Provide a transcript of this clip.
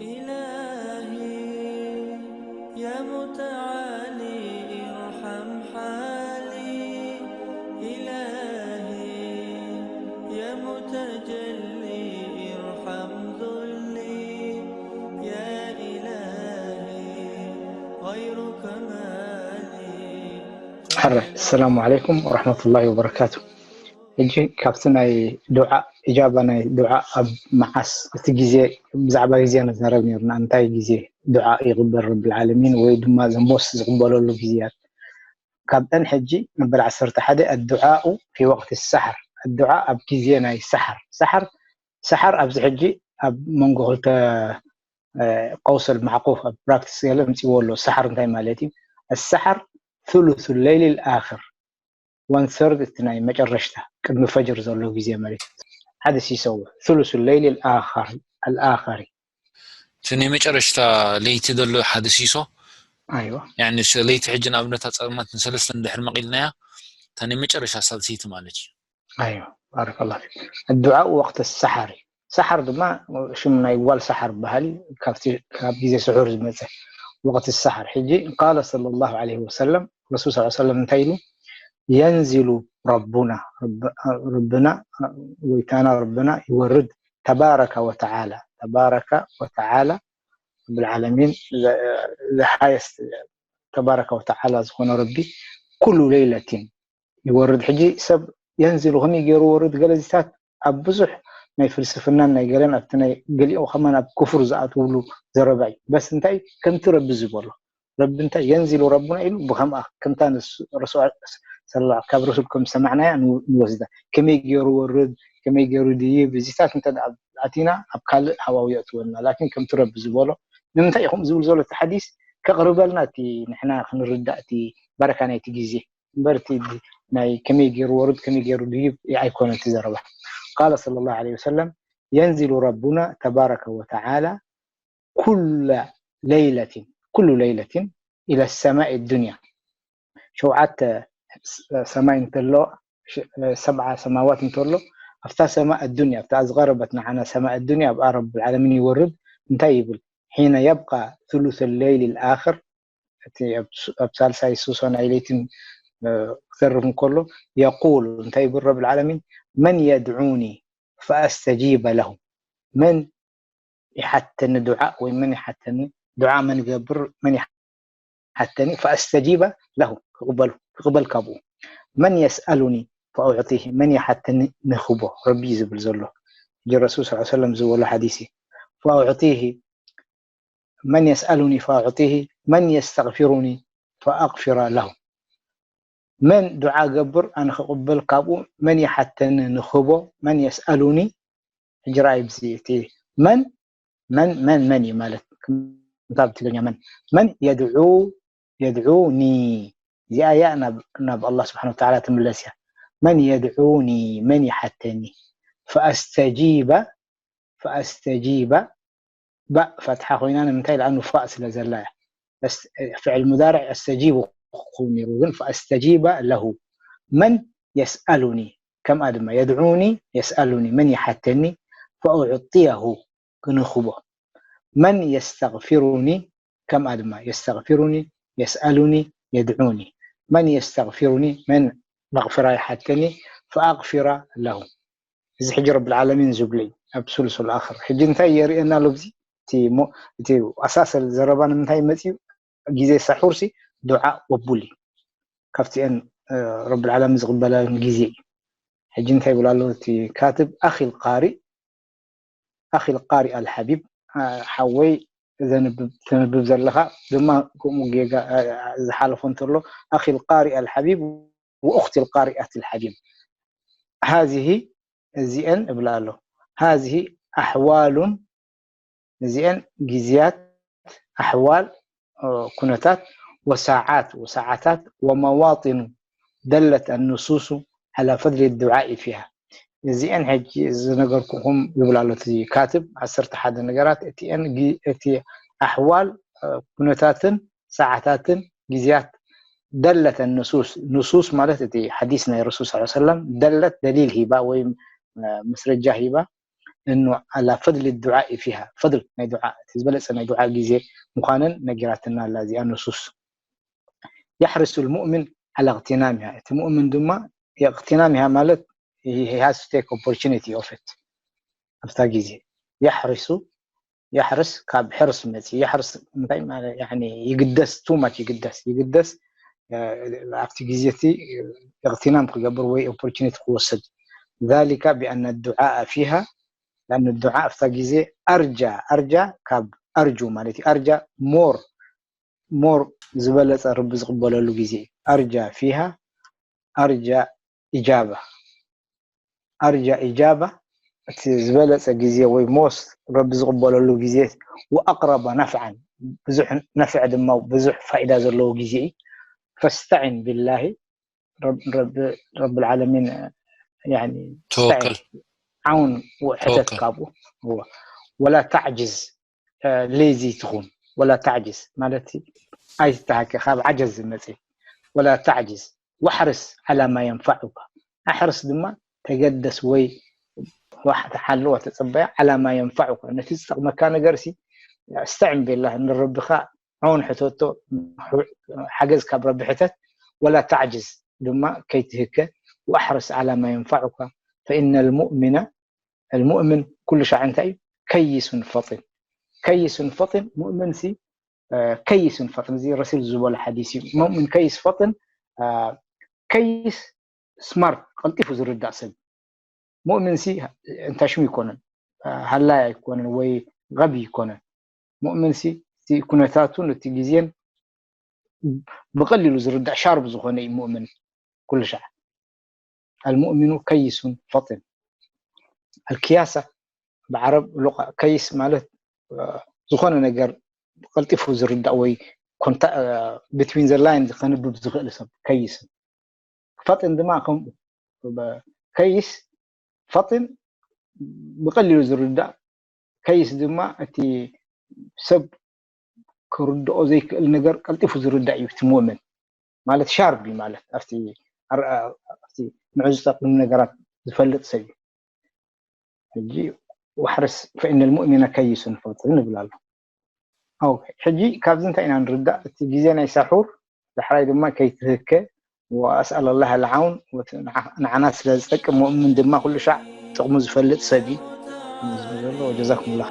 إلهي يا متعالي ارحم حالي، إلهي يا متجلي ارحم ذلي، يا إلهي غيرك ما لي. ሕረ፣ ሰላም ዓለይኩም ወረሕመቱላሂ ወበረካቱ። ሕጂ ካብቲ ናይ ዱዓ፣ ኢጃባ ናይ ዱዓ ኣብ መዓስ፣ እቲ ግዜ፣ ብዛዕባ ግዜ ንዛረብ ነርና። እንታይ ግዜ ዱዓ ይቕበል ረብል ዓለሚን፣ ወይ ድማ ዘንቦስ ዝቕበለሉ ግዜያት? ካብ እን ሕጂ መበል ዓሰርተ ሓደ፣ ኣዱዓኡ ፊ ወቅት ሰሓር፣ ኣዱዓ ኣብ ግዜ ናይ ሰሓር። ሰሓር፣ ሰሓር ኣብዚ ሕጂ ኣብ መንጎ ክልተ፣ እ፣ ቀውሰል ማዕቁፍ ኣብ ፕራክቲስ ገለ ምጽዎ ኣሎ። ሰሓር እንታይ ማለት እዩ? ሰሓር ثلث الليل الآخر، ዋን ሰርድ፣ እቲ ናይ መጨረሽታ ቅድሚ ፈጅር ዘሎ ግዜ ማለት እዩ። ሓደ ሲሶ፣ ثلث الليل الآخر، الآخر። እቲ ናይ መጨረሽታ ለይቲ ዘሎ ሓደ ሲሶ። ኣይዋ። ያኒ፣ ስ-፣ ለይቲ ሕጂ ንኣብነት ኣጸልማት ንሰለስተ እንድሕር መቒልናያ፣ እታ ናይ መጨረሽታ ሳልሰይቲ ማለት እዩ። ኣይዋ፣ ባረከላሁ ፊክ። ኣዱዓኡ ወቅት ሰሓር እዩ። ሰሓር ድማ ሽም ናይ ጓል ሰሓር በሃል እዩ፣ ካብቲ፣ ካብ ግዜ ስሑር ዝመጸ ወቅት ሰሓር። ሕጂ ቃለ ሰለላሁ ዐለይሂ ወሰለም፣ ረሱል ሰለላሁ ዐለይሂ ወሰለም እንታይ ኢሉ? የንዚሉ ረቡና፣ ረብ-፣ ረብና፣ ጎይታና ረብና ይወርድ፣ ተባረከ ወተዓላ፣ ተባረከ ወተዓላ፣ ረብል ዓለሚን፣ the highest፣ ተባረከ ወተዓላ ዝኾነ ረቢ፣ ኩሉ ለይለቲን ይወርድ። ሕጂ ሰብ የንዚሉ ከመይ ገይሩ ወርድ? ገለ ዚታት ኣብ ብዙሕ ናይ ፍልስፍናን ናይ ገለን ኣብቲ ናይ ገሊኡ ከማን ኣብ ክፍር ዝኣትውሉ ዘረባ እዩ። በስ እንታይ ከምቲ ረቢ ዝበሎ፣ ረቢ እንታይ የንዚሉ ረቡና ኢሉ ብከምኣ ከምታ ንሱ ረሱል ሰለላሁ፣ ካብ ረሱል ከም ዝሰማዕናያ ንወ-፣ ንወስዳ። ከመይ ገይሩ ወርድ፣ ከመይ ገይሩ ድይብ፣ እዚታት እንተ ደኣ ኣቲና ኣብ ካልእ ሃዋው የእትወና። ላኪን ከምቲ ረቢ ዝበሎ፣ ንምንታይ እዩ ከምኡ ዝብል ዘሎ እቲ ሓዲስ? ከቕርበልና እቲ ንሕና ክንርዳእ እቲ በረካ ናይቲ ግዜ። እምበር እቲ ናይ ከመይ ገይሩ ወርድ፣ ከመይ ገይሩ ድይብ ኣይኮነ እቲ ዘረባ። ቃለ ሰለላሁ ዐለይሂ ወሰለም፣ የንዚሉ ረቡና ተባረከ ወተዓላ ኩለ ለይለቲን፣ ኩሉ ለይለቲን ኢለ ሰማኢ ዱንያ። ሸውዓተ ስ-፣ ሰማይ እንተሎ፣ ሽ-፣ ሰብዓ ሰማዋት እንተሎ፣ ኣብታ ሰማእ ዱንያ፣ ኣብታ ዝቐረበት ንዓና ሰማእ ዱንያ፣ ኣብኣ ረብል ዓለሚን ይወርድ። እንታይ ይብል? ሒነ የብቃ ثلث الليل الآخر፣ እቲ ኣብ ሱ-፣ ኣብ ሳልሳይ ሱሶ ናይ ለይትን፣ እ፣ ክተርፍ እንከሎ፣ የቁል፣ እንታይ ይብል ረብል ዓለሚን? መን የድዑኒ ፈኣስተጂበ ለሁ። መን ይሓተኒ ዱዓ፣ ወይ መን ይሓተኒ ዱዓ፣ መን ይገብር፣ መን ይሓተኒ፣ ፈኣስተጂበ ለሁ፣ ክቕበሉ፣ ክቕበል ካብኡ። መን የስኣሉኒ ፈኣዕጢሂ፣ መን ይሓተኒ ንኽቦ፣ ረቢ እዩ ዝብል ዘሎ። ሕጂ ረሱል ሰለላሁ ዐለይሂ ወሰለም ዝበሎ ሓዲስ እዩ። ፈኣዕጢሂ፣ መን የስኣሉኒ ፈኣዕጢሂ፣ መን የስተግፊሩኒ ፈኣግፊረ ለሁ። መን ዱዓ ገብር፣ ኣነ ክቕበል ካብኡ፣ መን ይሓተኒ ንኽቦ፣ መን የስኣሉኒ። ሕጂ ረኣይ፣ ብዚ እቲ መን፣ መን፣ መን፣ መን እዩ ማለት፣ ከምታ ብትግርኛ መን፣ መን የድዑ፣ የድዑኒ። እዚኣ እያ ናብ፣ ናብ ኣላህ ስብሓነ ወተዓላ ትምለስ እያ። መን የድዑኒ፣ መን ይሓተኒ፣ ፈኣስተጂበ፣ ፈኣስተጂበ፣ ባእ ፈትሓ ኮይና፣ ንምንታይ? ለኣኑ ፋእ ስለ ዘላ እያ። በስ ፍዕል ሙዳርዕ ኣስተጂቡ ክኸውን ነይሩ፣ ግን ፈኣስተጂበ ለሁ። መን የስኣሉኒ፣ ከምኣ ድማ የድዑኒ፣ የስኣሉኒ፣ መን ይሓተኒ፣ ፈኡዕጥየሁ፣ ክንኽቦ። መን የስተግፊሩኒ፣ ከምኣ ድማ የስተግፊሩኒ፣ የስኣሉኒ፣ የድዑኒ። መን የስተግፊሩኒ፣ መን መቕፍራ ይሓተኒ፣ ፈኣግፊራ ለሁ። እዚ ሕጂ ረብል ዓለሚን ዝብሎ እዩ ኣብ ሱሉሱል ኣኽር። ሕጂ እንታይ የርእየና ኣሎ? ኣብዚ እቲ ሞ-፣ እቲ ኣሳሰል ዘረባ ንምንታይ መፅዩ? ግዜ ሳሑርሲ ዱዓ ወቡል እዩ። ካብቲአን፣ እ፣ ረብል ዓለሚን ዝቕበለን ግዜ እዩ። ሕጂ እንታይ ይብል ኣሎ እቲ ካትብ? ኣኺል ቃሪእ፣ ኣኺል ቃሪእ ኣልሓቢብ፣ እ፣ ሓወይ ዘንብብ፣ ተንብብ ዘለኻ ድማ ከምኡ ጌጋ፣ እ፣ ዝሓለፎ እንተሎ፣ ኣኺል ቃሪእ ኣልሓቢብ ወኡኽቲል ቃሪኣት ኣልሓቢብ። ሃዚሂ፣ እዚአን እብል ኣሎ። ሃዚሂ ኣሕዋሉን፣ እዚአን ግዜያት፣ ኣሕዋል፣ እ፣ ኩነታት፣ ወሳዓት፣ ወሳዓታት፣ ወመዋጢኑ ደለት ኣንሱሱ ዓላ ፈድሊ ዱዓኢ ፊሃ። እዚአን ሕጂ ዝነገርኩኹም ይብል ኣሎ እቲ ካትብ፣ ዓሰርተ ሓደ ነገራት፣ እቲአን ግ-፣ እቲ ኣሕዋል፣ እ፣ ኩነታትን ሰዓታትን ግዜያት፣ ደለት ኣንሱስ፣ ንሱስ ማለት እቲ ሓዲስ ናይ ረሱል ሰለላሁ ዐለይሂ ወሰለም፣ ደለት ደሊል ሂባ ወይ፣ እ፣ መስረጃ ሂባ፣ እኑ ዓላ ፈድሊ ዱዓ ፊሃ፣ ፈድል ናይ ዱዓ፣ እቲ ዝበለጸ ናይ ዱዓ ግዜ ምዃንን ነጊራትና ኣላ እዚኣ ንሱስ። يحرص المؤمن على اغتنامها፣ እቲ ሙእምን ድማ እቕትናም ኢሃ ማለት he has to take opportunity of it። ኣብታ ግዜ የሕርሱ፣ የሕርስ ካብ ሕርስ መፂ። የሕርስ እንታይ ማለት? ያኒ ይግደስ፣ too much ይግደስ፣ ይግደስ ኣብቲ ግዜ እቲ እቕትናም ክገብር ወይ ኦፖርቹኒቲ ክወስድ። ذلك بأن الدعاء فيها، لأن الدعاء ኣብታ ግዜ ኣርጃ፣ ኣርጃ ካብ ኣርጁ ማለት እዩ። ኣርጃ ሞር ሞር ዝበለፀ ረቢ ዝቕበለሉ ግዜ እዩ። ኣርጃ ፊሃ ኣርጃ ኢጃባ፣ ኣርጃ ኢጃባ እቲ ዝበለፀ ግዜ ወይ ሞስት ረቢ ዝቕበለሉ ግዜ። ወኣቅረበ ነፍዓን፣ ብዙሕ ነፍዕ ድማ ብዙሕ ፋይዳ ዘለዎ ግዜ እዩ። ፈስተዒን ቢላሂ፣ ረብ ልዓለሚን ተወከል ዓውን ሕተት ካብኡ። ወላ ተዕጅዝ ሌዚ ትኹን፣ ወላ ተዕጅዝ ማለት ኣይትተሃከ፣ ካብ ዓጀዝ ዝመፅእ። ወላ ተዕጅዝ ወሕርስ ዓላ ማ የንፋዑካ፣ ኣሕርስ ድማ ተገደስ ወይ ተሓልዋ ተፀበያ ዓላ ማ የንፋዑካ፣ ነቲ ዝጠቕመካ ነገር ሲ እስተዕን ቤላ ንረብኻ ዓውን ሕተቶ፣ ሓገዝ ካብ ረቢ ሕተት። ወላ ተዕጅዝ ድማ ከይትህከ። ወኣሕርስ ዓላ ማ የንፋዑካ ፈኢነ ልሙእሚነ ልሙእምን ኩሉ ሻዕ እንታይ እዩ? ከይሱን ፈጢን። ከይሱን ፈጢን፣ ሙእምን ሲ ከይሱን ፈጢን። እዚ ረሱል ዝበሎ ሓዲስ እዩ። ሙእምን ከይስ ፈጢን፣ ከይስ ስማርት፣ ቀልጢፉ ዝርዳእ ሰብ። ሙእምን ሲ እንታሽሙ ይኮነን፣ ሃላይ ኣይኮነን ወይ ገቢ ይኮነን። ሙእምን ሲ እቲ ኩነታቱን እቲ ግዜን ብቐሊሉ ዝርዳእ ሻርብ ዝኾነ እዩ ሙእምን ኩሉ ሻዕ። ኣልሙእሚኑ ከይሱን ፈጢን። ኣልክያሳ ብዓረብ ሉቃ ከይስ ማለት ዝኾነ ነገር ቀልጢፉ ዝርዳእ ወይ between the line ከንብብ ዝኽእል ሰብ ከይስ። ፈጢን ድማ ከምኡ። ከይስ ፈጢን ብቐሊሉ ዝርዳእ፣ ከይስ ድማ እቲ ሰብ ክርድኦ ዘይክእል ነገር ቀልጢፉ ዝርዳእ እዩ። እቲ ሙእምን ማለት ሻርብ እዩ ማለት ኣብቲ ንዑ ዝጠቅም ነገራት ዝፈልጥ ሰብ እዩ። ሕጂ ወሕርስ ፈኢነ ልሙእሚነ ከይሱን ፈጢን ንብል ኣሎ። ሕጂ ካብዚ እንታይ ኢና ንርዳእ? እቲ ግዜ ናይ ሳሑር ዳሕራይ ድማ ከይትህከ። وأسأل الله العون። ንዓና ስለ ዝጠቅም ሙእምን ድማ ኩሉ ሻዕ ጥቕሙ ዝፈልጥ ሰብ እዩ። ወጀዛኩም ላ